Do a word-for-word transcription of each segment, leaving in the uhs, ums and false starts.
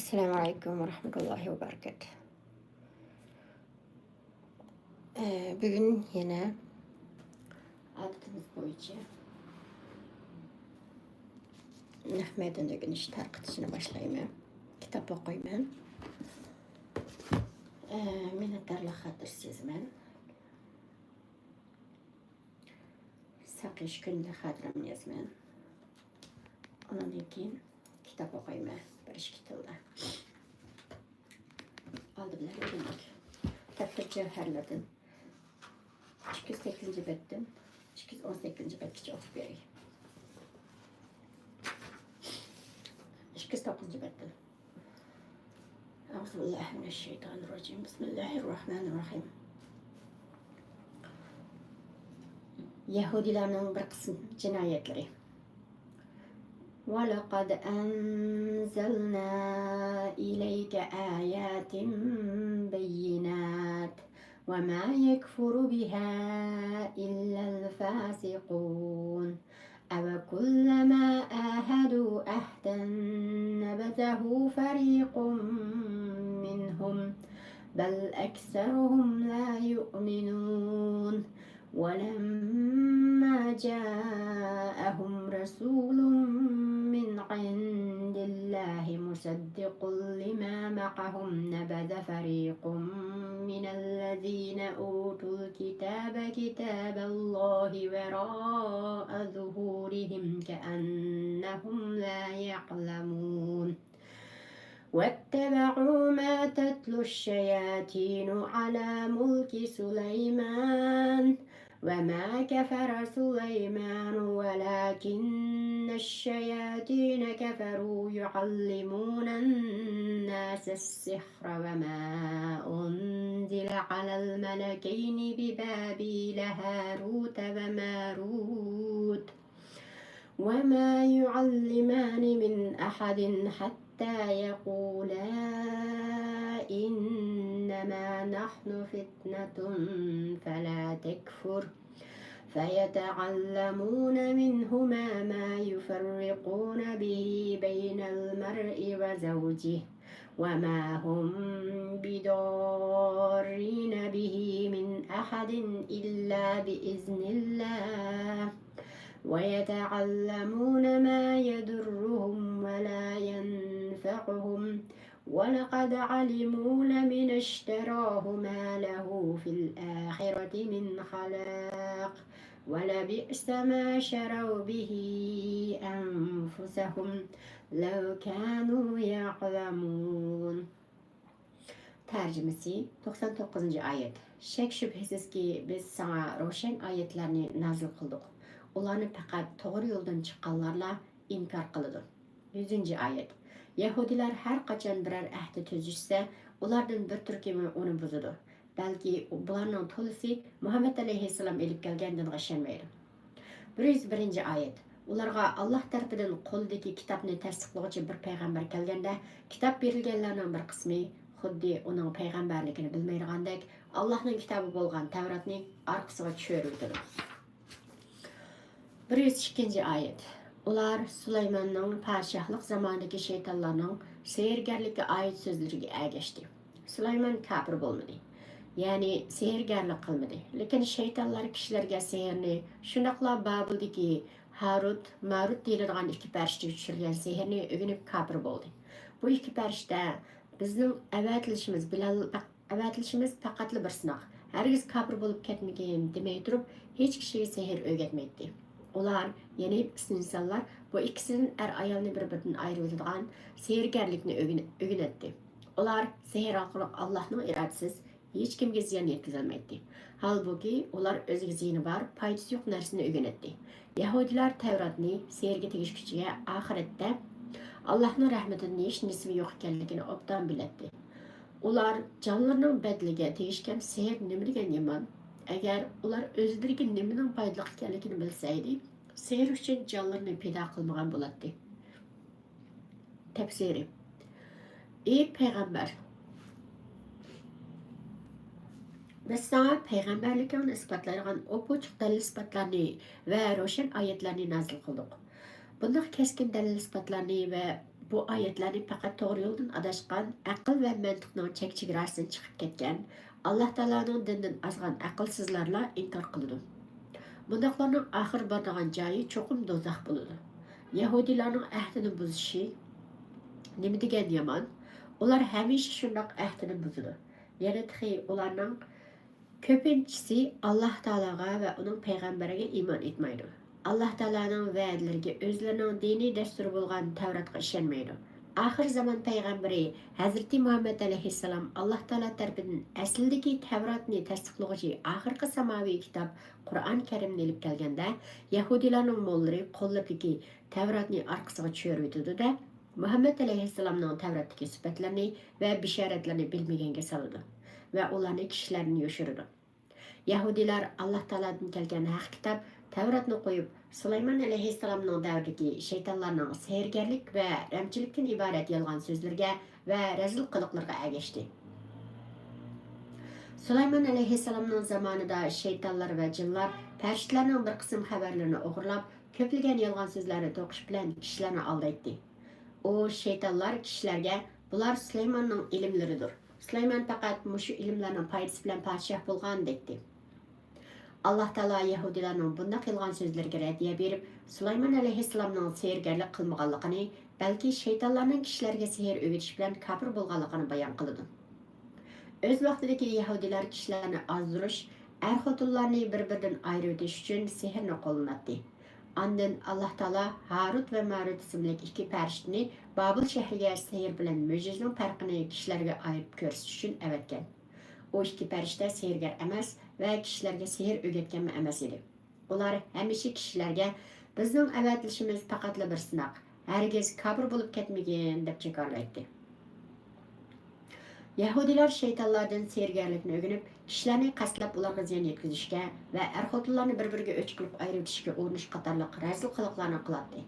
ئەسسالامۇ ئەلەيكۇم ۋە رەھمەتۇللاھى ۋە بەرىكاتۇھ. ئە، بۈگۈن يەنە ئادىتىمىز بويىچە نەق مەيدان ئۆگىنىش تارقىتىشنى باشلايمەن. كىتاب ئوقۇيمەن. ئە، مىننەتدارلىق خاتىرىسى يازىمەن. ساقىيىش كۈنىدە خاتىرەمنى يازىمەن. ئۇنىڭدىن كېيىن كىتاب ئوقۇيمەن بىر ئىككى تىلدا. ئالدى بىلەن ئۆگىنىڭ. تەپسىر جەۋھەرلىرىدىن ئىككى يۈز سەككىزىنچى بەتتىن ئىككى يۈز ئون سەككىزىنچى بەتكىچە ئوقۇپ بېرەي. ئىككى يۈز توققۇزىنچى بەتتىن. أعوذ بالله من الشيطان الرجيم. بسم الله الرحمن الرحيم. يەھۇدىيلارنىڭ بىر قىسىم جىنايەتلىرى. ولقد أنزلنا إليك آيات بينات وما يكفر بها إلا الفاسقون. أوكلما عاهدوا عهدا نبذه فريق منهم بل أكثرهم لا يؤمنون. ولما جاءهم رسول من عند الله مصدق لما معهم نبذ فريق من الذين أوتوا الكتاب كتاب الله وراء ظهورهم كأنهم لا يعلمون. واتبعوا ما تتلو الشياطين على ملك سليمان وما كفر سليمان ولكن الشياطين كفروا يعلمون الناس السحر وما أنزل على الملكين ببابل هاروت وماروت وما يعلمان من أحد حتى يقولا إنما نحن فتنة فلا تكفر فيتعلمون منهما ما يفرقون به بين المرء وزوجه وما هم بضارين به من أحد إلا بإذن الله ويتعلمون ما يضرهم ولا ينفعهم ولقد علموا لمن اشتراه ما له في الآخرة من خلاق ولبئس ما شروا به أنفسهم لو كانوا يعلمون. تەرجىمىسى، توقسان توققۇزىنچى ئايەت. شەك-شۈبھىسىزكى، بىز ساڭا روشەن ئايەتلەرنى نازىل قىلدۇق. ئۇلارنى پەقەت توغرا يولدىن چىققانلارلا ئىنكار قىلىدۇ. يۈزىنچى ئايەت. يەھۇدىيلار ھەر قاچان بىرەر ئەھدى تۈزۈشسە، ئۇلاردىن بىر تۈركۈمى ئۇنى بۇزىدۇ. بەلكى بۇلارنىڭ تولىسى مۇھەممەد ئەلەيھىسسالام ئېلىپ كەلگەن دىنغا ئىشەنمەيدۇ. بىر يۈز بىرىنچى ئايەت. ئۇلارغا ئاللاھ تەرىپىدىن قولىدىكى كىتابنى تەستىقلىغۇچى بىر پەيغەمبەر كەلگەندە، كىتاب بېرىلگەنلەرنىڭ بىر قىسمى خۇددى ئۇنىڭ پەيغەمبەرلىكىنى بىلمەيدىغاندەك، ئاللاھنىڭ كىتابى بولغان تەۋراتنى ئارقىسىغا چۆرۈۋېتىدۇ. بىر يۈز ئىككىنچى ئايەت. ئۇلار سۇلايماننىڭ پادىشاھلىق زامانىدىكى شەيتانلارنىڭ سېھىرگەرلىككە ئائىت سۆزلىرىگە ئەگەشتى. سۇلايمان كاپىر بولمىدى، يەنى سېھىرگەرلىك قىلمىدى. لېكىن شەيتانلار كىشىلەرگە سېھىرنى، شۇنداقلا بابىلدىكى ھاروت، ماروت دېيىلىدىغان ئىككى پەرىشتىگە چۈشۈرۈلگەن سېھىرنى ئۆگىنىپ كاپىر بولدى. بۇ ئىككى پەرىشتە بىزنىڭ ئەۋەتىلىشىمىز بىلەن ئەۋەتىلىشىمىز پەقەتلا بىر سىناق. ھەرگىز كاپىر بولۇپ كەتمىگىن دېمەي تۇرۇپ، ھېچ كىشىگە سېھىر ئۆگەتمەيتتى. ئۇلار، يەنى ئىنسانلار بۇ ئىككىسىدىن ئەر-ئايالنى بىر-بىرىدىن ئايرىۋېتىدىغان سېھىرگەرلىكنى ئۆگىنە-، ئۆگىنەتتى. ئۇلار سېھىر ئارقىلىق ئاللاھنىڭ ئىرادىسىز ھېچكىمگە زىيان يەتكۈزەلمەيتتى. ھالبۇكى، ئۇلار ئۆزىگە زىيىنى بار، پايدىسى يوق نەرسىنى ئۆگىنەتتى. يەھۇدىيلار تەۋراتنى سېھىرگە تېگىشكۈچىگە ئاخىرەتتە ئاللاھنىڭ رەھمىتىدىن ھېچ نېسىۋى يوق ئىكەنلىكىنى ئوبدان بىلەتتى. ئۇلار جانلىرىنىڭ بەدىلىگە تېگىشكەن سېھىر نېمىدېگەن يامان! ئەگەر ئۇلار ئۆزلىرىگە نېمىنىڭ پايدىلىق ئىكەنلىكىنى بىلسەيدى، سېھىر ئۈچۈن جانلىرىنى پىدا قىلمىغان بولاتتى. تەپسىرى. ئى پەيغەمبەر! بىز ساڭا پەيغەمبەرلىكىڭنى ئىسپاتلايدىغان ئوپئوچۇق دەلىل-ئىسپاتلارنى ۋە روشەن ئايەتلەرنى نازىل قىلدۇق. بۇنداق كەسكىن دەلىل-ئىسپاتلارنى ۋە بۇ ئايەتلەرنى پەقەت توغرا يولدىن ئاداشقان، ئەقىل ۋە مەنتىقنىڭ چەك-چېگراسىدىن چىقىپ كەتكەن، ئاللا تائالانىڭ دىنىدىن ئازغان ئەقىلسىزلارلا ئىنكار قىلىدۇ. بۇنداقلارنىڭ ئاخىر بارىدىغان جايى چوقۇم دوزاخ بولىدۇ. يەھۇدىيلارنىڭ ئەھدىنى بۇزۇشى نېمە دېگەن يامان! ئۇلار ھەمىشە شۇنداق ئەھدىنى بۇزىدۇ. يەنە تېخى ئۇلارنىڭ كۆپىنچىسى ئاللا تائالاغا ۋە ئۇنىڭ پەيغەمبىرىگە ئىمان ئېيتمايدۇ. ئاللا تائالانىڭ ۋەدىلىرىگە، ئۆزلىرىنىڭ دىنىي دەستۇرى بولغان تەۋراتقا ئىشەنمەيدۇ. ئاخىر زامان پەيغەمبىرى ھەزرىتى مۇھەممەد ئەلەيھىسسالام ئاللا تائالا تەرىپىدىن ئەسلىدىكى تەۋراتنى تەستىقلىغۇچى ئاخىرقى ساماۋىي كىتاب قۇرئان كەرىمنى ئېلىپ كەلگەندە، يەھۇدىيلارنىڭ موللىرى قوللىرىدىكى تەۋراتنى ئارقىسىغا چۆرۈۋېتىدۇ-دە، مۇھەممەد ئەلەيھىسسالامنىڭ تەۋراتتىكى سۈپەتلىرىنى ۋە بېشارەتلىرىنى بىلمىگەنگە سالىدۇ ۋە ئۇلارنى كىشىلەردىن يوشۇرىدۇ. يەھۇدىيلار ئاللا تائالادىن كەلگەن ھەق كىتاب تەۋراتنى قويۇپ، سۇلايمان ئەلەيھىسسالامنىڭ دەۋرىدىكى شەيتانلارنىڭ سېھىرگەرلىك ۋە رەمچىلىكتىن ئىبارەت يالغان سۆزلىرىگە ۋە رەزىل قىلىقلىرىغا ئەگەشتى. سۇلايمان ئەلەيھىسسالامنىڭ زامانىدا شەيتانلار ۋە جىنلار پەرىشتىلەرنىڭ بىر قىسىم خەۋەرلىرىنى ئوغرىلاپ، كۆپلىگەن يالغان سۆزلەرنى توقۇش بىلەن كىشىلەرنى ئالدايتتى. ئۇ شەيتانلار كىشىلەرگە، بۇلار سۇلايماننىڭ ئىلىملىرىدۇر. سۇلايمان پەقەت مۇشۇ ئىلىملەرنىڭ پايدىسى بىلەن پادىشاھ بولغان دەيتتى. ئاللا تائالا يەھۇدىيلارنىڭ بۇنداق يالغان سۆزلىرىگە رەددىيە بېرىپ، سۇلايمان ئەلەيھىسسالامنىڭ سېھىرگەرلىك قىلمىغانلىقىنى، بەلكى شەيتانلارنىڭ كىشىلەرگە سېھىر ئۆگىتىش بىلەن كاپىر بولغانلىقىنى بايان قىلىدۇ. ئۆز ۋاقتىدىكى يەھۇدىيلار كىشىلەرنى ئازدۇرۇش، ئەر-خوتۇنلارنى بىر-بىرىدىن ئايرىۋېتىش ئۈچۈن سېھىرنى قوللىناتتى. ئاندىن ئاللا تائالا ھاروت ۋە ماروت ئىسىملىك ئىككى پەرىشتىنى بابىل شەھىرىگە سېھىر بىلەن مۆجىزىنىڭ پەرقىنى كىشىلەرگە ئايرىپ كۆرسىتىش ئۈچۈن ئەۋەتكەن. ئۇ ئىككى پەرىشتە سېھىرگەر ئەمەس ۋە كىشىلەرگە سېھىر ئۆگەتكەنمۇ ئەمەس ئىدى. ئۇلار ھەمىشە كىشىلەرگە، بىزنىڭ ئەۋەتىلىشىمىز پەقەتلا بىر سىناق، ھەرگىز كاپىر بولۇپ كەتمىگىن، دەپ جاكارلايتتى. يەھۇدىيلار شەيتانلاردىن سېھىرگەرلىكنى ئۆگىنىپ، كىشىلەرنى قەستلەپ ئۇلارغا زىيان يەتكۈزۈشكە ۋە ئەر-خوتۇنلارنى بىر-بىرىگە ئۆچ قىلىپ ئايرىۋېتىشكە ئۇرۇنۇش قاتارلىق رەزىل قىلىقلارنى قىلاتتى.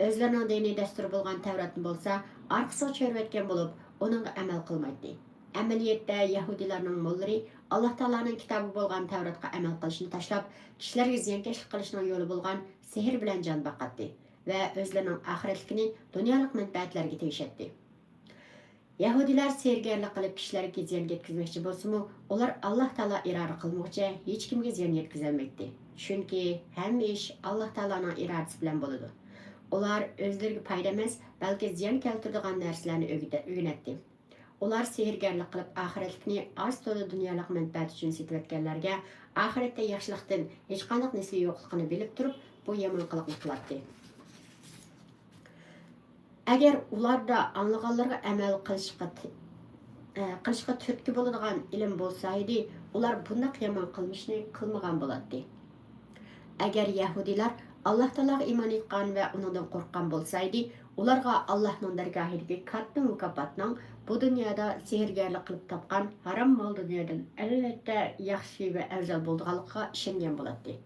ئۆزلىرىنىڭ دىنىي دەستۇرى بولغان تەۋراتنى بولسا ئارقىسىغا چۆرۈۋەتكەن بولۇپ، ئۇنىڭغا ئەمەل قىلمايتتى. ئەمەلىيەتتە يەھۇدىيلارنىڭ موللىرى ئاللا تائالانىڭ كىتابى بولغان تەۋراتقا ئەمەل قىلىشنى تاشلاپ، كىشىلەرگە زىيانكەشلىك قىلىشنىڭ يولى بولغان سېھىر بىلەن جان باقاتتى ۋە ئۆزلىرىنىڭ ئاخىرەتلىكىنى دۇنيالىق مەنپەئەتلەرگە تېگىشەتتى. يەھۇدىيلار سېھىرگەرلىك قىلىپ كىشىلەرگە زىيان يەتكۈزمەكچى بولسىمۇ، ئۇلار ئاللا تائالا ئىرادە قىلمىغۇچە ھېچكىمگە زىيان يەتكۈزەلمەيتتى. چۈنكى ھەممە ئىش ئاللا تائالانىڭ ئىرادىسى بىلەن بولىدۇ. ئۇلار ئۆزلىرىگە پايدا ئەمەس، بەلكى زىيان كەلتۈرىدىغان نەرسىلەرنى ئۆگىتە-، ئۆگىنەتتى. ئۇلار سېھىرگەرلىك قىلىپ، ئاخىرەتلىكىنى ئاز تولا دۇنيالىق مەنپەئەت ئۈچۈن سېتىۋەتكەنلەرگە ئاخىرەتتە ياخشىلىقتىن ھېچقانداق نېسىۋە يوقلۇقىنى بىلىپ تۇرۇپ، بۇ يامان قىلىقنى قىلاتتى. ئەگەر ئۇلاردا ئاڭلىغانلىرىغا ئەمەل قىلىشقا ت-، ئە، قىلىشقا تۈرتكە بولىدىغان ئىلىم بولسا ئىدى، ئۇلار بۇنداق يامان قىلمىشنى قىلمىغان بولاتتى. ئەگەر يەھۇدىيلار ئاللا تائالاغا ئىمان ئېيتقان ۋە ئۇنىڭدىن قورققان بولسا ئىدى، ئۇلارغا ئاللانىڭ دەرگاھىدىكى كاتتا مۇكاپاتنىڭ بۇ دۇنيادا سېھىرگەرلىك قىلىپ تاپقان ھارام مال دۇنيادىن ئەلۋەتتە ياخشى ۋە ئەۋزەل بولىدىغانلىقىغا ئىشەنگەن بولاتتى.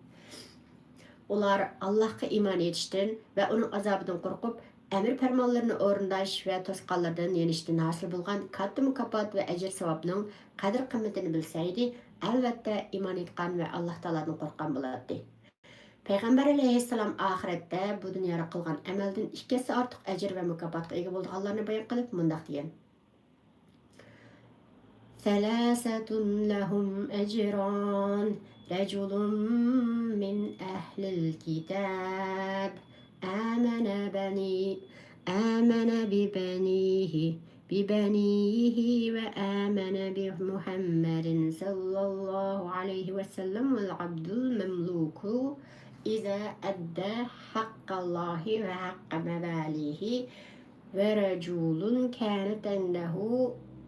ئۇلار ئاللاھقا ئىمان ئېيتىشتىن ۋە ئۇنىڭ ئازابىدىن قورقۇپ، ئەمىر-پەرمانلىرىنى ئورۇنداش ۋە توسقانلىرىدىن يېنىشتىن ھاسىل بولغان كاتتا مۇكاپات ۋە ئەجىر-ساۋابنىڭ قەدىر-قىممىتىنى بىلسەيدى، ئەلۋەتتە ئىمان ئېيتقان ۋە ئاللاھ تائالادىن قورققان بولاتتى. پەيغەمبەر ئەلەيھىسسالام ئاخىرەتتە بۇ دۇنيادا قىلغان ئەمەلدىن ئىككى ھەسسە ئارتۇق ئەجىر ۋە مۇكاپاتقا ئىگە بولىدىغانلارنى بايان قىلىپ مۇنداق دېگەن: ثلاثة لهم أجران، رجل من أهل الكتاب آمن بني، آمن ببنيه، ببنيه وآمن بمحمد صلى الله عليه وسلم والعبد المملوك إذا أدى حق الله وحق مواليه ورجل كانت عنده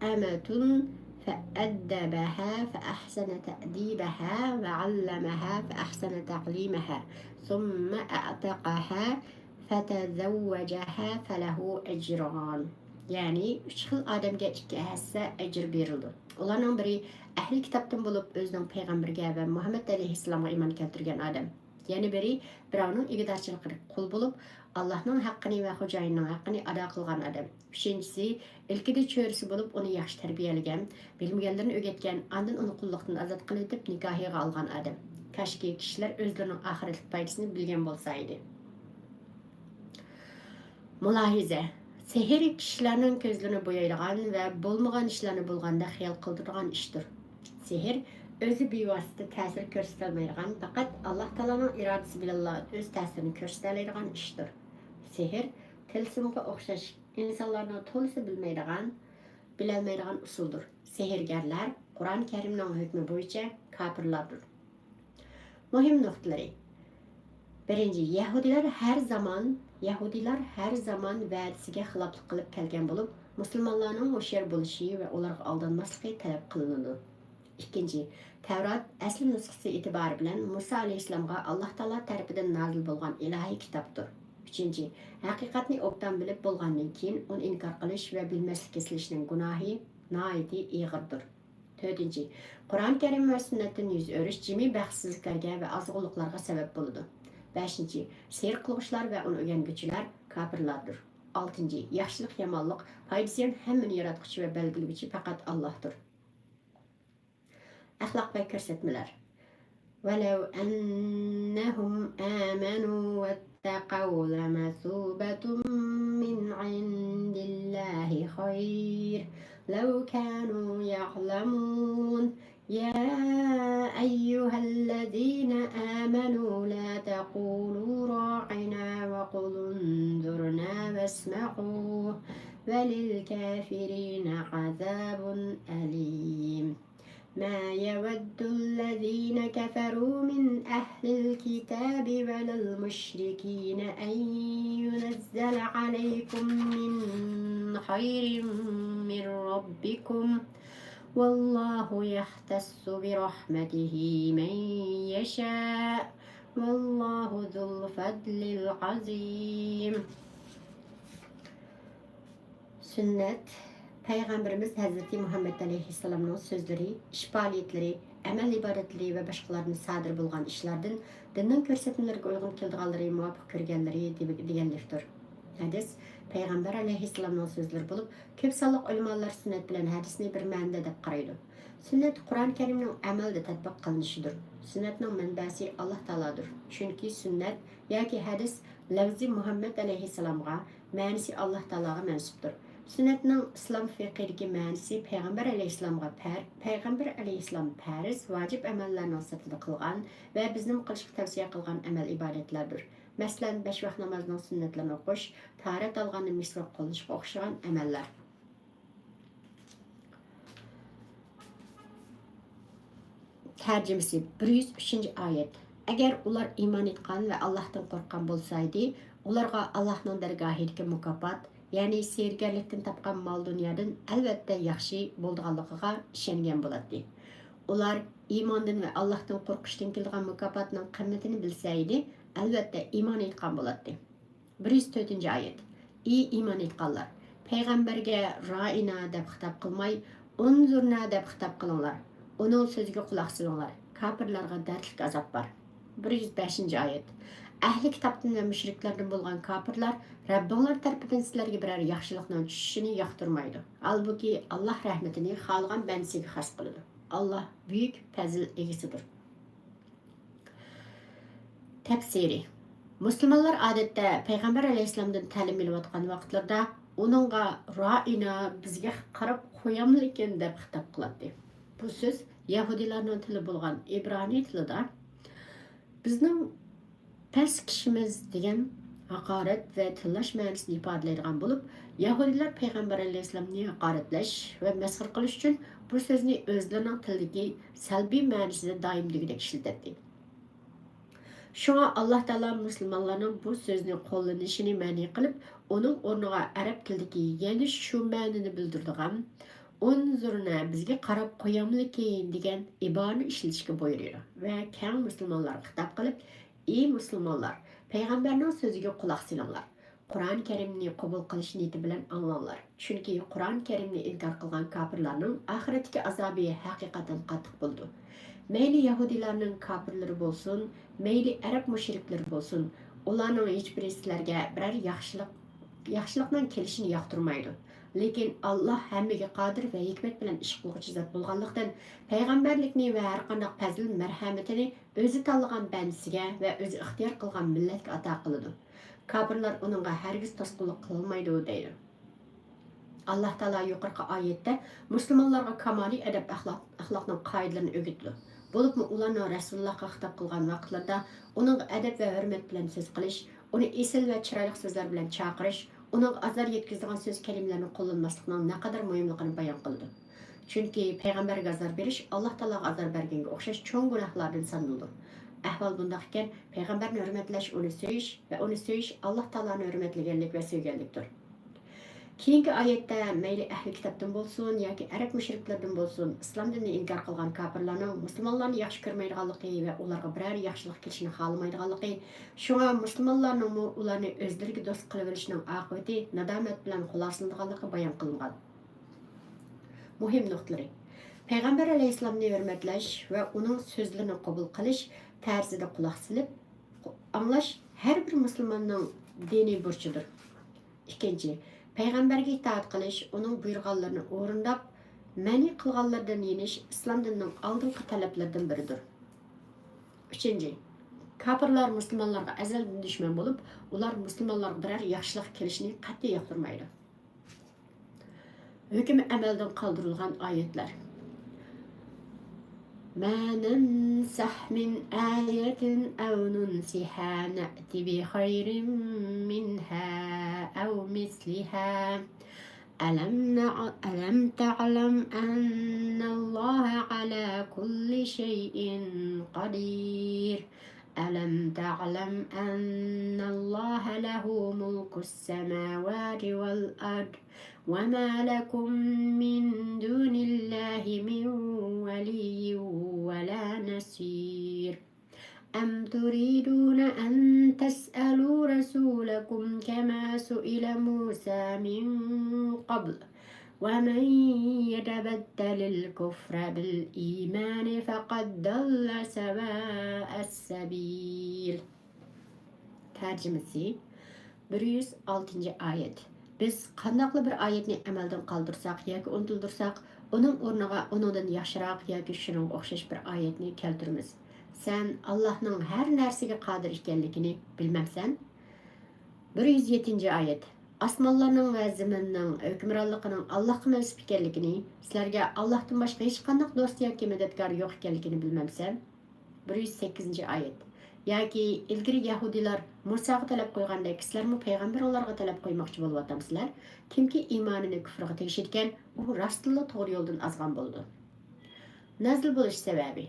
أمة فأدبها فأحسن تأديبها وعلمها فأحسن تعليمها ثم أعتقها فتزوجها فله أجران. يەنى ئۈچ خىل ئادەمگە ئىككى ھەسسە ئەجىر بېرىلىدۇ. ئۇلارنىڭ بىرى ئەھلى كىتابتىن بولۇپ، ئۆزىنىڭ پەيغەمبىرىگە ۋە مۇھەممەد ئەلەيھىسسالامغا ئىمان كەلتۈرگەن ئادەم. يەنە بىرى بىراۋنىڭ ئىگىدارچىلىقىدىكى قۇل بولۇپ، ئاللاھنىڭ ھەققىنى ۋە خوجايىننىڭ ھەققىنى ئادا قىلغان ئادەم. ئۈچىنچىسى، ئىلكىدە چۆرىسى بولۇپ، ئۇنى ياخشى تەربىيەلىگەن، بىلمىگەنلىرىنى ئۆگەتكەن، ئاندىن ئۇنى قۇللۇقتىن ئازاد قىلىۋېتىپ، نىكاھىغا ئالغان ئادەم. كاشكى كىشىلەر ئۆزلىرىنىڭ ئاخىرەتلىك پايدىسىنى بىلگەن بولسا ئىدى. مۇلاھىزە، سېھىر كىشىلەرنىڭ كۆزلىرىنى بويايدىغان ۋە بولمىغان ئىشلارنى بولغاندەك خىيال قىلدۇرىدىغان ئىشتۇر. سېھىر ئۆزى بىۋاسىتە تەسىر كۆرسىتەلمەيدىغان، پەقەت ئاللاھ تائالانىڭ ئىرادىسى بىلەنلا ئۆز تەسىرىنى كۆرسىتەلەيدىغان ئىشتۇر. سېھىر تىلسىمغا ئوخشاش ئىنسانلارنىڭ تولىسى بىلمەيدىغان، بىلەلمەيدىغان ئۇسۇلدۇر. سېھىرگەرلەر قۇرئان كەرىمنىڭ ھۆكمى بويىچە كاپىرلاردۇر. مۇھىم نۇقتىلىرى. بىرىنچى، يەھۇدىيلار ھەر زامان، يەھۇدىيلار ھەر زامان ۋەدىسىگە خىلاپلىق قىلىپ كەلگەن بولۇپ، مۇسۇلمانلارنىڭ ھوشيار بولۇشى ۋە ئۇلارغا ئالدانماسلىقى تەلەپ قىلىنىدۇ. ئىككىنچى، تەۋرات ئەسلى نۇسخىسى ئېتىبارى بىلەن مۇسا ئەلەيھىسسالامغا ئاللاھ تائالا تەرىپىدىن نازىل بولغان ئىلاھىي كىتابتۇر. ئۈچىنچى، ھەقىقەتنى ئوبدان بىلىپ بولغاندىن كېيىن ئۇنى ئىنكار قىلىش ۋە بىلمەسلىككە سېلىشنىڭ گۇناھى ناھايىتى ئېغىردۇر. تۆتىنچى، قۇرئان كەرىم ۋە سۈننەتتىن يۈز ئۆرۈش جىمى بەختسىزلىكلەرگە ۋە ئازغۇنلۇقلارغا سەۋەب بولىدۇ. بەشىنچى، سېھىر قىلغۇچىلار ۋە ئۇنى ئۆگەنگۈچىلەر كاپىرلاردۇر. ئالتىنچى، ياخشىلىق، يامانلىق، پايدا زىيان ھەممىنى ياراتقۇچى ۋە بەلگىلىگۈچى پەقەت ئاللاھتۇر. ئەخلاق ۋە كۆرسەتمىلەر. ولو أنهم آمنوا واتقوا لمثوبة من عند الله خير لو كانوا يعلمون. يا أيها الذين آمنوا لا تقولوا راعنا وقولوا انظرنا واسمعوا وللكافرين عذاب أليم. ما يود الذين كفروا من أهل الكتاب ولا المشركين أن ينزل عليكم من خير من ربكم والله يختص برحمته من يشاء والله ذو الفضل العظيم. سۈننەت، پەيغەمبىرىمىز ھەزرىتى مۇھەممەد ئەلەيھىسسالامنىڭ سۆزلىرى، ئىش پائالىيەتلىرى، ئەمەل ئىبادەتلىرى ۋە باشقىلاردىن سادىر بولغان ئىشلاردىن دىننىڭ كۆرسەتمىلىرىگە ئۇيغۇن كېلىدىغانلىرى، مۇۋاپىق كۆرگەنلىرى دېگەنلىكتۇر. ھەدىس، پەيغەمبەر ئەلەيھىسسالامنىڭ سۆزلىرى بولۇپ، كۆپ سانلىق ئۆلىمالار سۈننەت بىلەن ھەدىسنى بىر مەنىدە دەپ قارايدۇ. سۈننەت قۇرئان كەرىمنىڭ ئەمەلدە تەتبىق قىلىنىشىدۇر. سۈننەتنىڭ مەنبەسى ئاللاھ تائالادۇر. چۈنكى سۈننەت ياكى ھەدىس لەۋزى مۇھەممەد ئەلەيھىسسالامغا، مەنىسى ئاللاھ تائالاغا مەنسۇپتۇر. سۈننەتنىڭ ئىسلام فىقھىدىكى مەنىسى پەيغەمبەر ئەلەيھىسسالامغا پەر-، پەيغەمبەر ئەلەيھىسسالام پەرز، ۋاجىپ ئەمەللەرنىڭ سىرتىدا قىلغان ۋە بىزنىڭ قىلىشقا تەۋسىيە قىلغان ئەمەل ئىبادەتلەردۇر. مەسىلەن، بەش ۋاق نامازنىڭ سۈننەتلىرىنى ئوقۇش، تاھارەت ئالغاندا مىسۋاك قوللىنىشقا ئوخشىغان ئەمەللەر. تەرجىمىسى، بىر يۈز ئۈچىنچى ئايەت. ئەگەر ئۇلار ئىمان ئېيتقان ۋە ئاللاھتىن قورققان بولسايدى، ئۇلارغا ئاللاھنىڭ دەرگاھىدىكى مۇكاپات، يەنى سېھىرگەرلىكتىن تاپقان مال-دۇنيادىن ئەلۋەتتە ياخشى بولىدىغانلىقىغا ئىشەنگەن بولاتتى. ئۇلار ئىماندىن ۋە ئاللاھتىن قورقۇشتىن كېلىدىغان مۇكاپاتنىڭ قىممىتىنى بىلسەيدى، ئەلۋەتتە ئىمان ئېيتقان بولاتتى. بىر يۈز تۆتىنچى ئايەت. ئى ئىمان ئېيتقانلار! پەيغەمبەرگە رائىنا دەپ خىتاب قىلماي، ئۇنزۇرنا دەپ خىتاب قىلىڭلار. ئۇنىڭ سۆزىگە قۇلاق سېلىڭلار. كاپىرلارغا دەردلىك ئازاب بار. بىر يۈز بەشىنچى ئايەت. ئەھلى كىتابتىن ۋە مۇشرىكلەردىن بولغان كاپىرلار رەببىڭلار تەرىپىدىن سىلەرگە بىرەر ياخشىلىقنىڭ چۈشۈشىنى ياقتۇرمايدۇ. ھالبۇكى، ئاللاھ رەھمىتىنى خالىغان بەندىسىگە خاس قىلىدۇ. ئاللاھ بۈيۈك پەزىل ئىگىسىدۇر. تەپسىرى. مۇسۇلمانلار ئادەتتە پەيغەمبەر ئەلەيھىسسالامدىن تەلىم ئېلىۋاتقان ۋاقىتلىرىدا ئۇنىڭغا رائىنا، بىزگە قاراپ قوياملىكىن دەپ خىتاب قىلاتتى. بۇ سۆز يەھۇدىيلارنىڭ تىلى بولغان ئىبرانىي تىلىدا بىزنىڭ پەس كىشىمىز دېگەن ھاقارەت ۋە تىللاش مەنىسىنى ئىپادىلەيدىغان بولۇپ، يەھۇدىيلار پەيغەمبەر ئەلەيھىسسالامنى ھاقارەتلەش ۋە مەسخىرە قىلىش ئۈچۈن بۇ سۆزنى ئۆزلىرىنىڭ تىلىدىكى سەلبىي مەنىسىدە دائىم دېگۈدەك ئىشلىتەتتى. شۇڭا ئاللاھ تائالا مۇسۇلمانلارنىڭ بۇ سۆزنى قوللىنىشىنى مەنئى قىلىپ، ئۇنىڭ ئورنىغا ئەرەب تىلىدىكى يەنە شۇ مەنىنى بىلدۈرىدىغان ئۇنزۇرنا، بىزگە قاراپ قوياملىكىن دېگەن ئىبارىنى ئىشلىتىشكە بۇيرۇيدۇ ۋە كەڭ مۇسۇلمانلارغا خىتاب قىلىپ، ئى مۇسۇلمانلار! پەيغەمبەرنىڭ سۆزىگە قۇلاق سېلىڭلار. قۇرئان كەرىمنى قوبۇل قىلىش نىيىتى بىلەن ئاڭلاڭلار. چۈنكى قۇرئان كەرىمنى ئىنكار قىلغان كاپىرلارنىڭ ئاخىرەتتىكى ئازابى ھەقىقەتەن قاتتىق بولىدۇ. مەيلى يەھۇدىيلارنىڭ كاپىرلىرى بولسۇن، مەيلى ئەرەب مۇشرىكلىرى بولسۇن، ئۇلارنىڭ ھېچبىرى سىلەرگە بىرەر ياخشىلىق، ياخشىلىقنىڭ كېلىشىنى ياقتۇرمايدۇ. لېكىن ئاللاھ ھەممىگە قادىر ۋە ھېكمەت بىلەن ئىش قىلغۇچى زات بولغانلىقتىن، پەيغەمبەرلىكنى ۋە ھەرقانداق پەزىل-مەرھەمىتىنى ئۆزى تاللىغان بەندىسىگە ۋە ئۆزى ئىختىيار قىلغان مىللەتكە ئاتا قىلىدۇ. كاپىرلار ئۇنىڭغا ھەرگىز توسقۇنلۇق قىلالمايدۇ، دەيدۇ. ئاللاھ تائالا يۇقىرىقى ئايەتتە مۇسۇلمانلارغا كامالىي ئەدەپ-ئەخلاق، ئەخلاقنىڭ قائىدىلىرىنى ئۆگىتىدۇ. بولۇپمۇ ئۇلارنىڭ رەسۇلۇللاھقا خىتاب قىلغان ۋاقىتلىرىدا ئۇنىڭغا ئەدەپ ۋە ھۆرمەت بىلەن سۆز قىلىش، ئۇنى ئېسىل ۋە چىرايلىق سۆزلەر بىلەن چاقىرىش، ئۇنىڭغا ئازار يەتكۈزىدىغان سۆز كەلىمىلەرنى قوللانماسلىقنىڭ نەقەدەر مۇھىملىقىنى بايان قىلىدۇ. چۈنكى پەيغەمبەرگە ئازار بېرىش ئاللاھ تائالاغا ئازار بەرگەنگە ئوخشاش چوڭ گۇناھلاردىن سانىلىدۇ. ئەھۋال بۇنداق ئىكەن، پەيغەمبەرنى ھۆرمەتلەش ئۇنى سۆيۈش ۋە ئۇنى سۆيۈش ئاللاھ تائالانى ھۆرمەتلىگەنلىك ۋە سۆيگەنلىكتۇر. كېيىنكى ئايەتتە مەيلى ئەھلى كىتابتىن بولسۇن ياكى ئەرەب مۇشرىكلىرىدىن بولسۇن، ئىسلام دىنىنى ئىنكار قىلغان كاپىرلارنىڭ مۇسۇلمانلارنى ياخشى كۆرمەيدىغانلىقى ۋە ئۇلارغا بىرەر ياخشىلىق كېلىشىنى خالىمايدىغانلىقى، شۇڭا مۇسۇلمانلارنىڭمۇ ئۇلارنى ئۆزلىرىگە دوست قىلىۋېلىشىنىڭ ئاقىۋىتى نادامەت بىلەن خۇلاسىلىنىدىغانلىقى بايان قىلىنغان. مۇھىم نۇقتىلىرى: پەيغەمبەر ئەلەيھىسسالامنى ھۆرمەتلەش ۋە ئۇنىڭ سۆزلىرىنى قوبۇل قىلىش تەرزىدە قۇلاق سېلىپ ئاڭلاش ھەر بىر مۇسۇلماننىڭ دىنىي بۇرچىدۇر. ئىككىنچى، پەيغەمبەرگە ئىتائەت قىلىش، ئۇنىڭ بۇيرۇغانلىرىنى ئورۇنداپ، مەنئى قىلغانلىرىدىن يېنىش ئىسلام دىنىنىڭ ئالدىنقى تەلەپلىرىدىن بىرىدۇر. ئۈچىنچى، كاپىرلار مۇسۇلمانلارغا ئەزەلدىن دۈشمەن بولۇپ، ئۇلار مۇسۇلمانلارغا بىرەر ياخشىلىق كېلىشىنى قەتئىي ياقتۇرمايدۇ. ھۆكمى ئەمەلدىن قالدۇرۇلغان ئايەتلەر. ما ننسخ من آية أو ننسها نأت بخير منها أو مثلها ألم نع-، ألم تعلم أن الله على كل شيء قدير ألم تعلم أن الله له ملك السماوات والأرض وما لكم من دون الله من ولي ولا نصير أم تريدون أن تسألوا رسولكم كما سئل موسى من قبل ومن يتبدل الكفر بالإيمان فقد ضل سواء السبيل. تەرجىمىسى: بىر يۈز ئالتىنچى ئايەت. بىز قانداقلا بىر ئايەتنى ئەمەلدىن قالدۇرساق ياكى ئۇنتۇلدۇرساق، ئۇنىڭ ئورنىغا ئۇنىڭدىن ياخشىراق ياكى شۇنىڭغا ئوخشاش بىر ئايەتنى كەلتۈرىمىز. سەن ئاللاھنىڭ ھەر نەرسىگە قادىر ئىكەنلىكىنى بىلمەمسەن؟ بىر يۈز يەتتىنچى ئايەت. ئاسمانلارنىڭ ۋە زېمىننىڭ ھۆكۈمرانلىقىنىڭ ئاللاھقا مەنسۇپ ئىكەنلىكىنى، سىلەرگە ئاللاھتىن باشقا ھېچقانداق دوست ياكى مەدەتكار يوق ئىكەنلىكىنى بىلمەمسەن؟ بىر يۈز سەككىزىنچى ئايەت. ياكى ئىلگىرى يەھۇدىيلار مۇساغا تەلەپ قويغاندەك، سىلەرمۇ پەيغەمبىرىڭلارغا تەلەپ قويماقچى بولۇۋاتامسىلەر؟ كىمكى ئىمانىنى كۇفرىغا تېگىشىدىكەن، ئۇ راستتىنلا توغرا يولدىن ئازغان بولىدۇ. نازىل بولۇش سەۋەبى.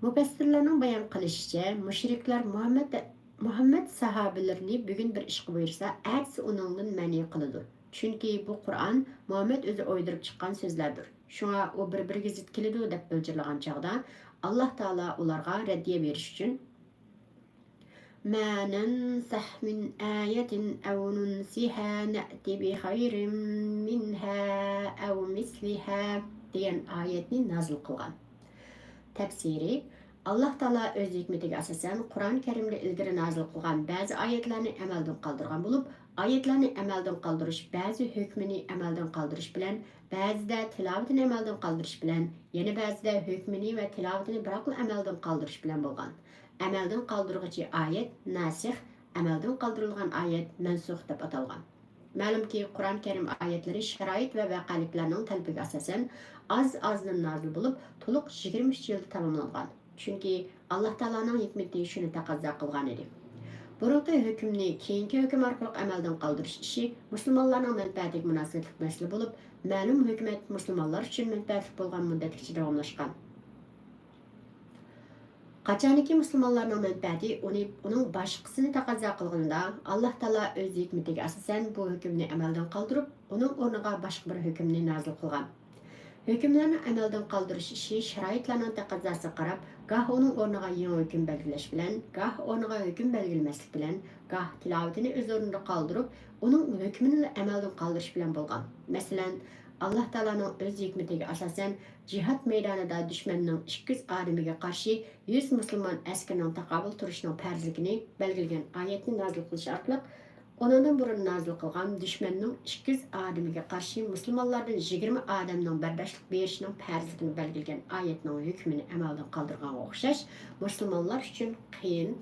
مۇپەسسىرلەرنىڭ بايان قىلىشىچە، مۇشرىكلار مۇھەممەد، مۇھەممەد ساھابىلىرىنى بۈگۈن بىر ئىشقا بۇيرۇسا، ئەتىسى ئۇنىڭدىن مەنئى قىلىدۇ. چۈنكى بۇ قۇرئان مۇھەممەد ئۆزى ئويدۇرۇپ چىققان سۆزلەردۇر. شۇڭا ئۇ بىر-بىرىگە زىت كېلىدۇ دەپ بىلجىرلىغان چاغدا، ئاللاھ تائالا ئۇلارغا رەددىيە بېرىش ئۈچۈن، ما ننسخ من آية أو ننسها نأت بخير منها أو مثلها دېگەن ئايەتنى نازىل قىلغان. تەپسىرى: ئاللاھ تائالا ئۆز ھېكمىتىگە ئاساسەن قۇرئان كەرىمدە ئىلگىرى نازىل قىلغان بەزى ئايەتلەرنى ئەمەلدىن قالدۇرغان بولۇپ، ئايەتلەرنى ئەمەلدىن قالدۇرۇش بەزى ھۆكمىنى ئەمەلدىن قالدۇرۇش بىلەن، بەزىدە تىلاۋىتىنى ئەمەلدىن قالدۇرۇش بىلەن، يەنە بەزىدە ھۆكمىنى ۋە تىلاۋىتىنى بىراقلا ئەمەلدىن قالدۇرۇش بىلەن بولغان. ئەمەلدىن قالدۇرغۇچى ئايەت، ناسىخ، ئەمەلدىن قالدۇرۇلغان ئايەت، مەنسۇخ دەپ ئاتالغان. مەلۇمكى، قۇرئان كەرىم ئايەتلىرى شارائىت ۋە ۋەقەلىكلەرنىڭ تەلىپىگە ئاساسەن ئاز-ئازدىن نازىل بولۇپ، تولۇق يىگىرمە ئۈچ يىلدا تاماملانغان. چۈنكى ئاللاھ تائالانىڭ ھېكمىتى شۇنى تەقەززا قىلغانىدى. بۇرۇنقى ھۆكۈمنى كېيىنكى ھۆكۈم ئارقىلىق ئەمەلدىن قالدۇرۇش ئىشى مۇسۇلمانلارنىڭ مەنپەئەتىگە مۇناسىۋەتلىك مەسىلە بولۇپ، مەلۇم ھۆكۈمەت مۇسۇلمانلار ئۈچۈن مەنپەئەتلىك بولغان مۇددەتكىچە داۋاملاشقان. قاچانكى مۇسۇلمانلارنىڭ مەنپەئەتى ئۇنى، ئۇنىڭ باشقىسىنى تەقەززا قىلغىنىدا، ئاللاھ تائالا ئۆز ھېكمىتىگە ئاساسەن بۇ ھۆكۈمنى ئەمەلدىن قالدۇرۇپ، ئۇنىڭ ئورنىغا باشقا بىر ھۆكۈمنى نازىل قىلغان. ھۆكۈملەرنىڭ ئەمەلدىن قالدۇرۇش ئىشى شارائىتلارنىڭ تەقەززاسىغا قاراپ، گاھ ئۇنىڭ ئورنىغا يېڭى ھۆكۈم بەلگىلەش بىلەن، گاھ ئورنىغا ھۆكۈم بەلگىلىمەسلىك بىلەن، گاھ تىلاۋىتىنى ئۆز ئورنىدا قالدۇرۇپ، ئۇنىڭ ھۆكمىنىلا ئەمەلدىن قالدۇرۇش بىلەن بولغان. مەسىلەن، ئاللاھ تائالانىڭ ئۆز ھېكمىتىگە ئاساسەن، جىھاد مەيدانىدا دۈشمەننىڭ ئىككى يۈز ئادىمىگە قارشى يۈز مۇسۇلمان ئەسكىرىنىڭ تاقابىل تۇرۇشىنىڭ پەرزلىكىنى بەلگىلىگەن ئايەتنى نازىل قىلىش ئارقىلىق، ئۇنىڭدىن بۇرۇن نازىل قىلغان دۈشمەننىڭ ئىككى يۈز ئادىمىگە قارشى مۇسۇلمانلاردىن يىگىرمە ئادەمنىڭ بەرداشلىق بېرىشىنىڭ پەرزلىكىنى بەلگىلىگەن ئايەتنىڭ ھۆكمىنى ئەمەلدىن قالدۇرغانغا ئوخشاش، مۇسۇلمانلار ئۈچۈن قىيىن،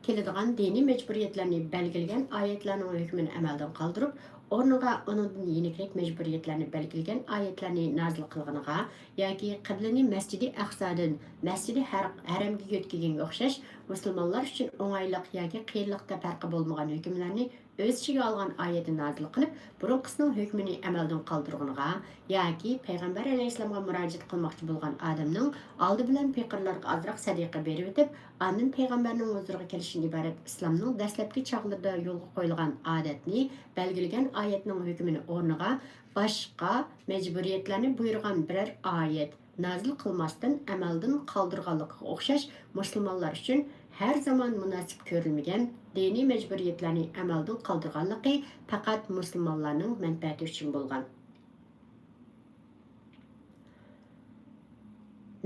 كېلىدىغان دىنىي مەجبۇرىيەتلەرنى بەلگىلىگەن ئايەتلەرنىڭ ھۆكمىنى ئەمەلدىن قالدۇرۇپ، ئورنىغا ئۇنىڭدىن يېنىكرەك مەجبۇرىيەتلەرنى بەلگىلىگەن ئايەتلەرنى نازىل قىلغىنىغا ياكى قىبلىنى مەسجىدى ئەقسادىن مەسجىدى ھەر-، ھەرەمگە يۆتكىگەنگە ئوخشاش، مۇسۇلمانلار ئۈچۈن ئوڭايلىق ياكى قىيىنلىقتا پەرقى بولمىغان ھۆكۈملەرنى ئۆز ئىچىگە ئالغان ئايەتنى نازىل قىلىپ، بۇرۇنقىسىنىڭ ھۆكمىنى ئەمەلدىن قالدۇرغىنىغا ياكى پەيغەمبەر ئەلەيھىسسالامغا مۇراجىئەت قىلماقچى بولغان ئادەمنىڭ ئالدى بىلەن پېقىرلارغا ئازراق سەدىقە بېرىۋېتىپ، ئاندىن پەيغەمبەرنىڭ ھۇزۇرىغا كېلىشتىن ئىبارەت ئىسلامنىڭ دەسلەپكى چاغلىرىدا يولغا قويۇلغان ئادەتنى بەلگىلىگەن ئايەتنىڭ ھۆكمىنى ئورنىغا باشقا مەجبۇرىيەتلەرنى بۇيرۇغان بىرەر ئايەت نازىل قىلماستىن ئەمەلدىن قالدۇرغانلىقىغا ئوخشاش، مۇسۇلمانلار ئۈچۈن ھەر زامان مۇناسىپ كۆرۈلمىگەن دىنىي مەجبۇرىيەتلەرنى ئەمەلدىن قالدۇرغانلىقى پەقەت مۇسۇلمانلارنىڭ مەنپەئەتى ئۈچۈن بولغان.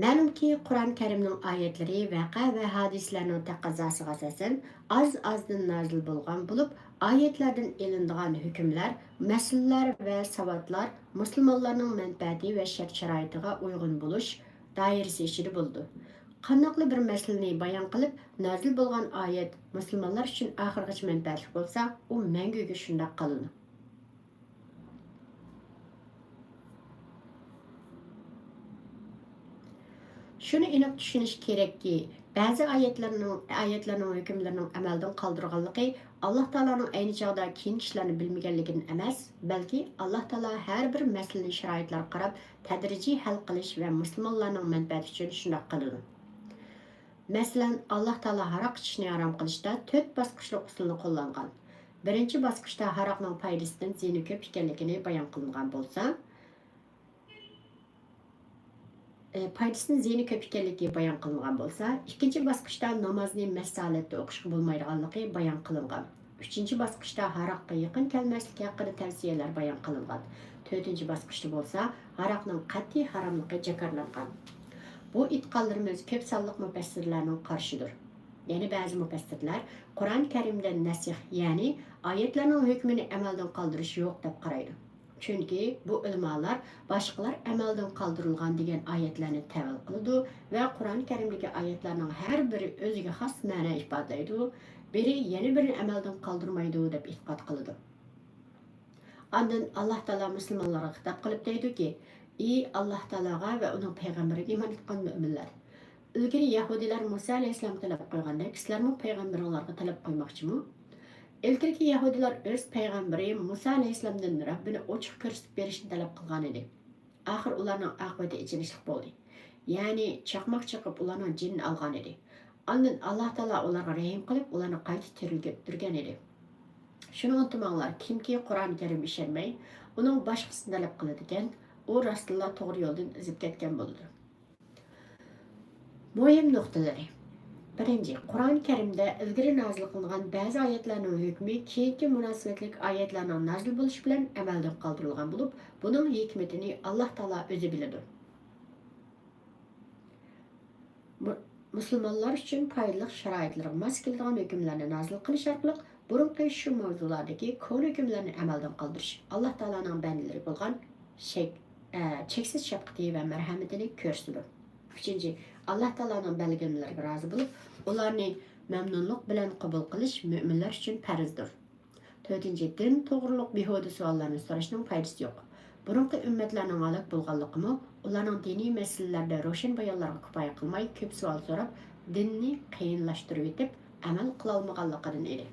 مەلۇمكى، قۇرئان كەرىمنىڭ ئايەتلىرى ۋەقە ۋە ھادىسىلەرنىڭ تەقەززاسىغا ئاساسەن ئاز-ئازدىن نازىل بولغان بولۇپ، ئايەتلەردىن ئېلىنىدىغان ھۆكۈملەر، مەسىلىلەر ۋە ساۋاتلار مۇسۇلمانلارنىڭ مەنپەئەتى ۋە شەرت-شارائىتىغا ئۇيغۇن بولۇش دائىرىسى ئىچىدە بولىدۇ. قانداقلا بىر مەسىلىنى بايان قىلىپ، نازىل بولغان ئايەت مۇسۇلمانلار ئۈچۈن ئاخىرغىچە مەنپەئەتلىك بولسا، ئۇ مەڭگۈگە شۇنداق قالىدۇ. شۇنى ئېنىق چۈشىنىش كېرەككى، بەزى ئايەتلەرنىڭ، ئايەتلەرنىڭ ھۆكۈملىرىنىڭ ئەمەلدىن قالدۇرغانلىقى ئاللا تائالانىڭ ئەينى چاغدا كېيىنكى ئىشلارنى بىلمىگەنلىكىدىن ئەمەس، بەلكى ئاللا تائالا ھەر بىر مەسىلىنى شارائىتلارغا قاراپ تەدرىجىي ھەل قىلىش ۋە مۇسۇلمانلارنىڭ مەنپەئەتى ئۈچۈن شۇنداق قىلىدۇ. مەسىلەن، ئاللا تائالا ھاراق ئىچىشنى ھارام قىلىشتا تۆت باسقۇچلۇق ئۇسۇلنى قوللانغان. بىرىنچى باسقۇچتا ھاراقنىڭ پايدىسىدىن زىيىنى كۆپ ئىكەنلىكىنى بايان قىلىنغان بولسا، ئى، پايدىسىدىن زىيىنى كۆپ ئىكەنلىكى بايان قىلىنغان بولسا، ئىككىنچى باسقۇچتا نامازنى مەست ھالەتتە ئوقۇشقا بولمايدىغانلىقى بايان قىلىنغان. ئۈچىنچى باسقۇچتا ھاراققا يېقىن كەلمەسلىك ھەققىدە تەۋسىيەلەر بايان قىلىنغان. تۆتىنچى باسقۇچتا بولسا ھاراقنىڭ قەتئىي ھاراملىقى جاكارلانغان. بۇ ئېيتقانلىرىمىز كۆپ سانلىق مۇپەسسىرلەرنىڭ قارىشىدۇر. يەنە بەزى مۇپەسسىرلەر قۇرئان كەرىمدە نەسخ، يەنى ئايەتلەرنىڭ ھۆكمىنى ئەمەلدىن قالدۇرۇش يوق دەپ قارايدۇ. چۈنكى بۇ ئۆلىمالار باشقىلار ئەمەلدىن قالدۇرۇلغان دېگەن ئايەتلەرنى تەۋىل قىلىدۇ ۋە قۇرئان كەرىمدىكى ئايەتلەرنىڭ ھەر بىرى ئۆزىگە خاس مەنە ئىپادىلەيدۇ، بىرى يەنە بىرىنى ئەمەلدىن قالدۇرمايدۇ دەپ ئېتىقاد قىلىدۇ. ئاندىن ئاللا تائالا مۇسۇلمانلارغا خىتاب قىلىپ دەيدۇكى، ئى ئاللا تائالاغا ۋە ئۇنىڭ پەيغەمبىرىگە ئىمان ئېيتقان مۆمىنلەر! ئىلگىرى يەھۇدىيلار مۇسا ئەلەيھىسسالامغا تەلەپ قويغاندەك، سىلەرمۇ پەيغەمبىرىڭلارغا تەلەپ قويماقچىمۇ؟ ئىلگىرىكى يەھۇدىيلار ئۆز پەيغەمبىرى مۇسا ئەلەيھىسسالامدىن رەببىنى ئوچۇق كۆرسىتىپ بېرىشنى تەلەپ قىلغانىدى. ئاخىر ئۇلارنىڭ ئاقىۋىتى ئېچىنىشلىق بولدى. يەنى چاقماق چېقىپ ئۇلارنىڭ جېنىنى ئالغانىدى. ئاندىن ئاللا تائالا ئۇلارغا رەھىم قىلىپ، ئۇلارنى قايتا تىرىلتتۈرگەن ئىدى. شۇنى ئۇنتۇماڭلار، كىمكى قۇرئان كەرىمگە ئىشەنمەي، ئۇنىڭ باشقىسىنى تەلەپ قىلىدىكەن، ئۇ راستتىنلا توغرا يولدىن ئېزىپ كەتكەن بولىدۇ. مۇھىم نۇقتىلىرى. بىرىنچى، قۇرئان كەرىمدە ئىلگىرى نازىل قىلىنغان بەزى ئايەتلەرنىڭ ھۆكمى كېيىنكى مۇناسىۋەتلىك ئايەتلەرنىڭ نازىل بولۇشى بىلەن ئەمەلدىن قالدۇرۇلغان بولۇپ، بۇنىڭ ھېكمىتىنى ئاللا تائالا ئۆزى بىلىدۇ. مۇ-، مۇسۇلمانلار ئۈچۈن پايدىلىق شارائىتلىرىغا ماس كېلىدىغان ھۆكۈملەرنى نازىل قىلىش ئارقىلىق بۇرۇنقى شۇ ماۋزۇلاردىكى كونا ھۆكۈملەرنى ئەمەلدىن قالدۇرۇش، ئاللا تائالانىڭ بەندىلىرىگە بولغان شەك-، ئە، چەكسىز شەپقىتى ۋە مەرھەمىتىنى كۆرسىتىدۇ. ئۈچىنچى، ئاللا تائالانىڭ بەلگىلىمىلىرىگە رازى بولۇپ، ئۇلارنى مەمنۇنلۇق بىلەن قوبۇل قىلىش مۆمىنلەر ئۈچۈن پەرزدۇر. تۆتىنچى، دىن توغرۇلۇق بىھۇدە سوئاللارنى سوراشنىڭ پايدىسى يوق. بۇرۇنقى ئۈممەتلەرنىڭ ھالاك بولغانلىقىمۇ ئۇلارنىڭ دىنىي مەسىلىلەردە روشەن بايانلارغا كىپايە قىلماي، كۆپ سوئال سوراپ، دىننى قىيىنلاشتۇرۇۋېتىپ، ئەمەل قىلالمىغانلىقىدىن ئىدى.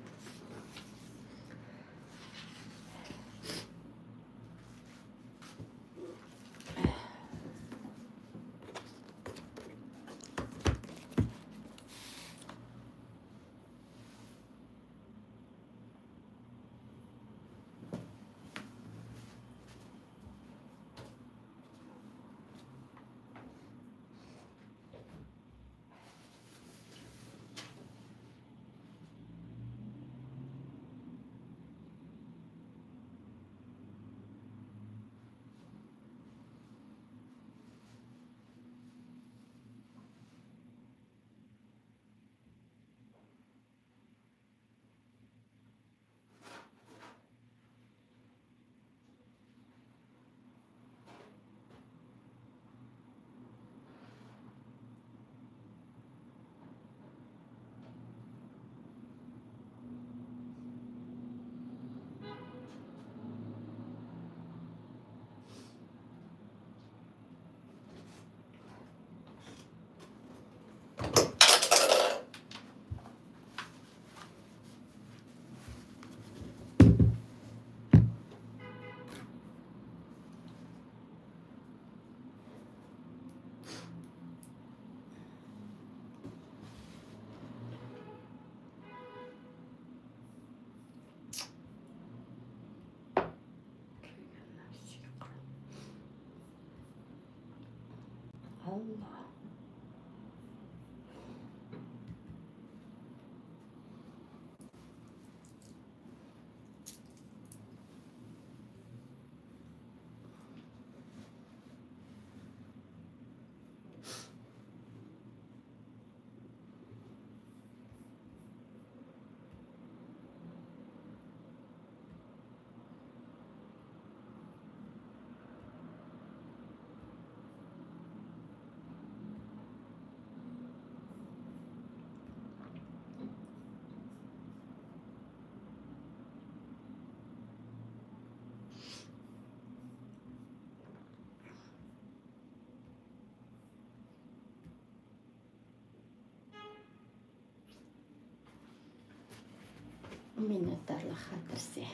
مىننەتدارلىق خاتىرىسى.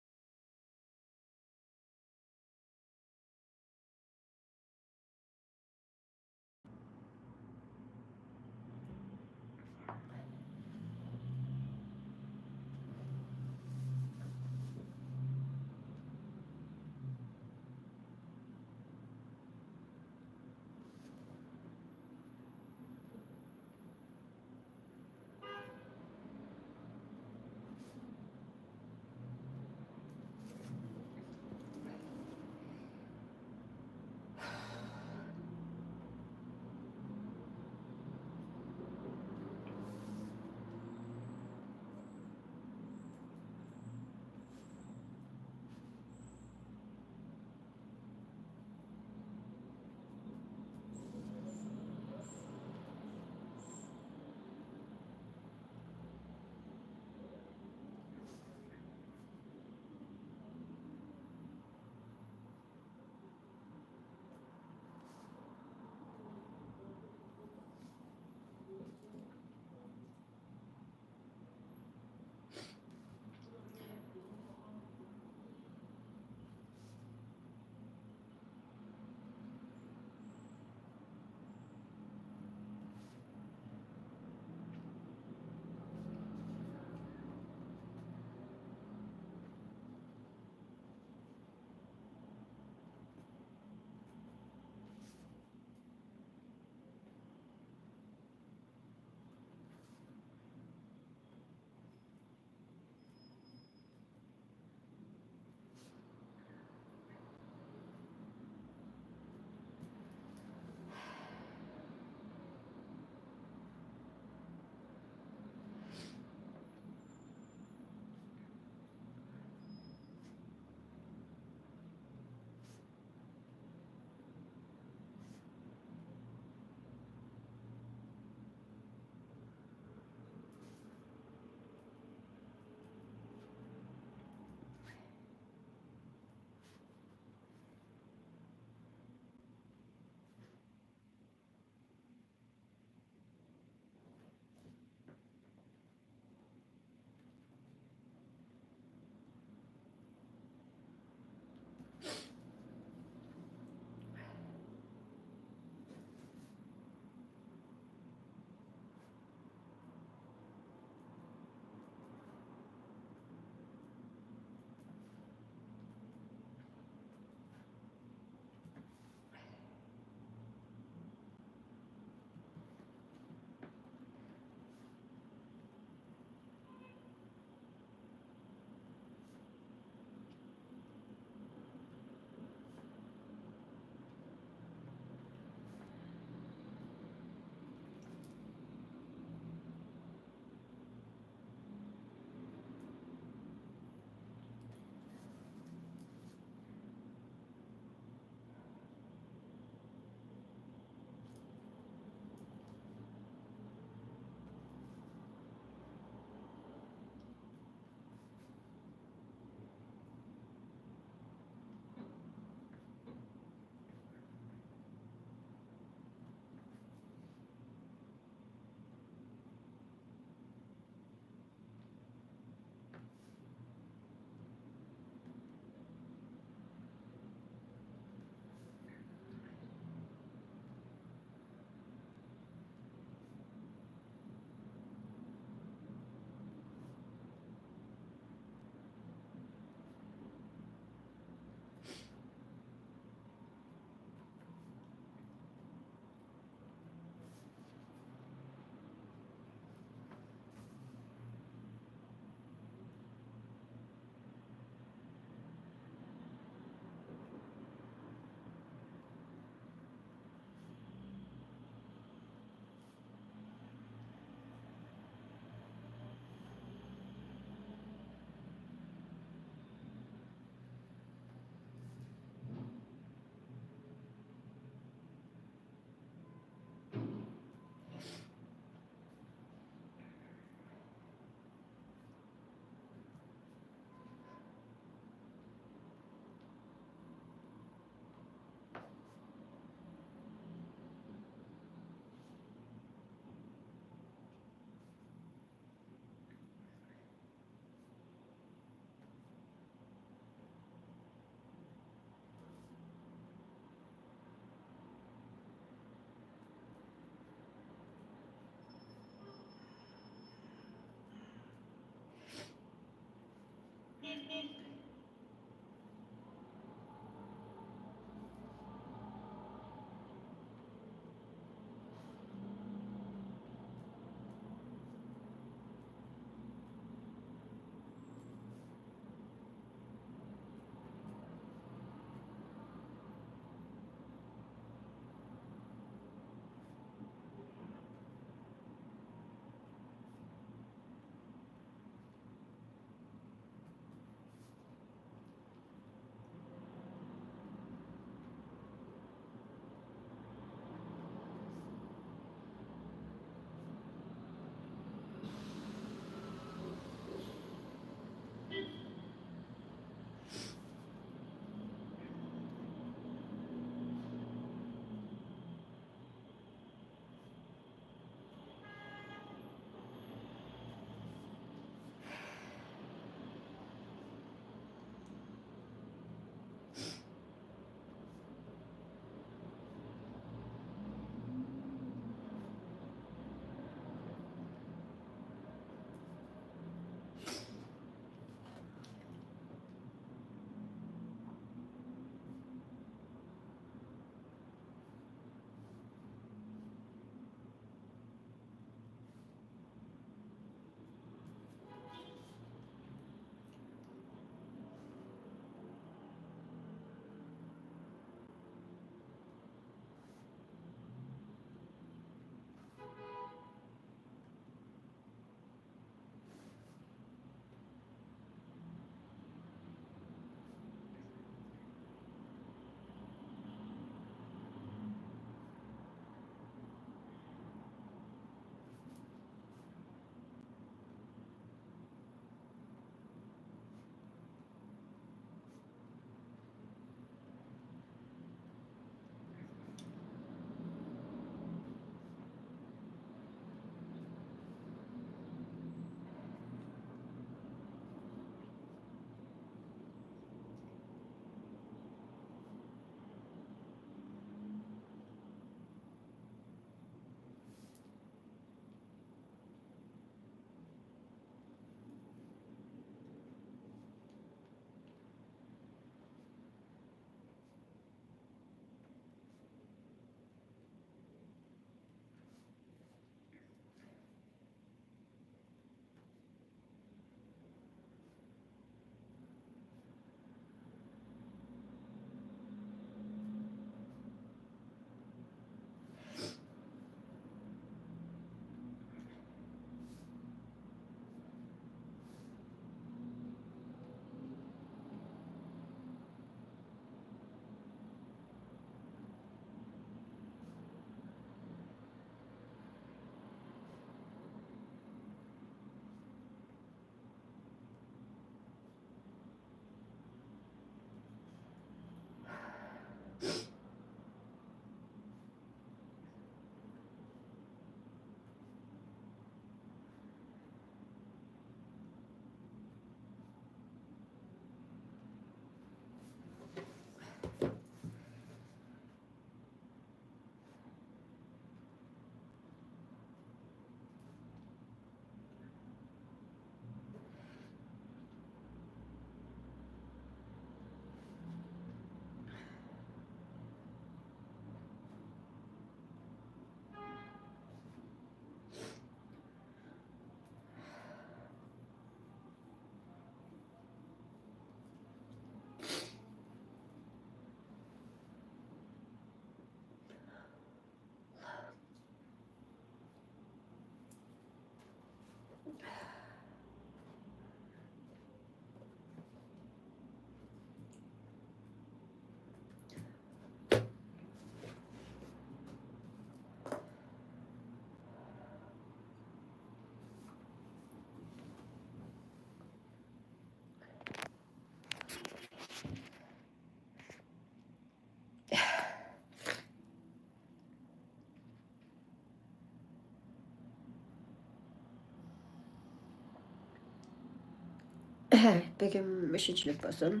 بۈگۈن مۇشۇنچىلىك بولسۇن.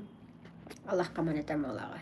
ئاللاھقا ئامانەت ھەممىڭلارغا.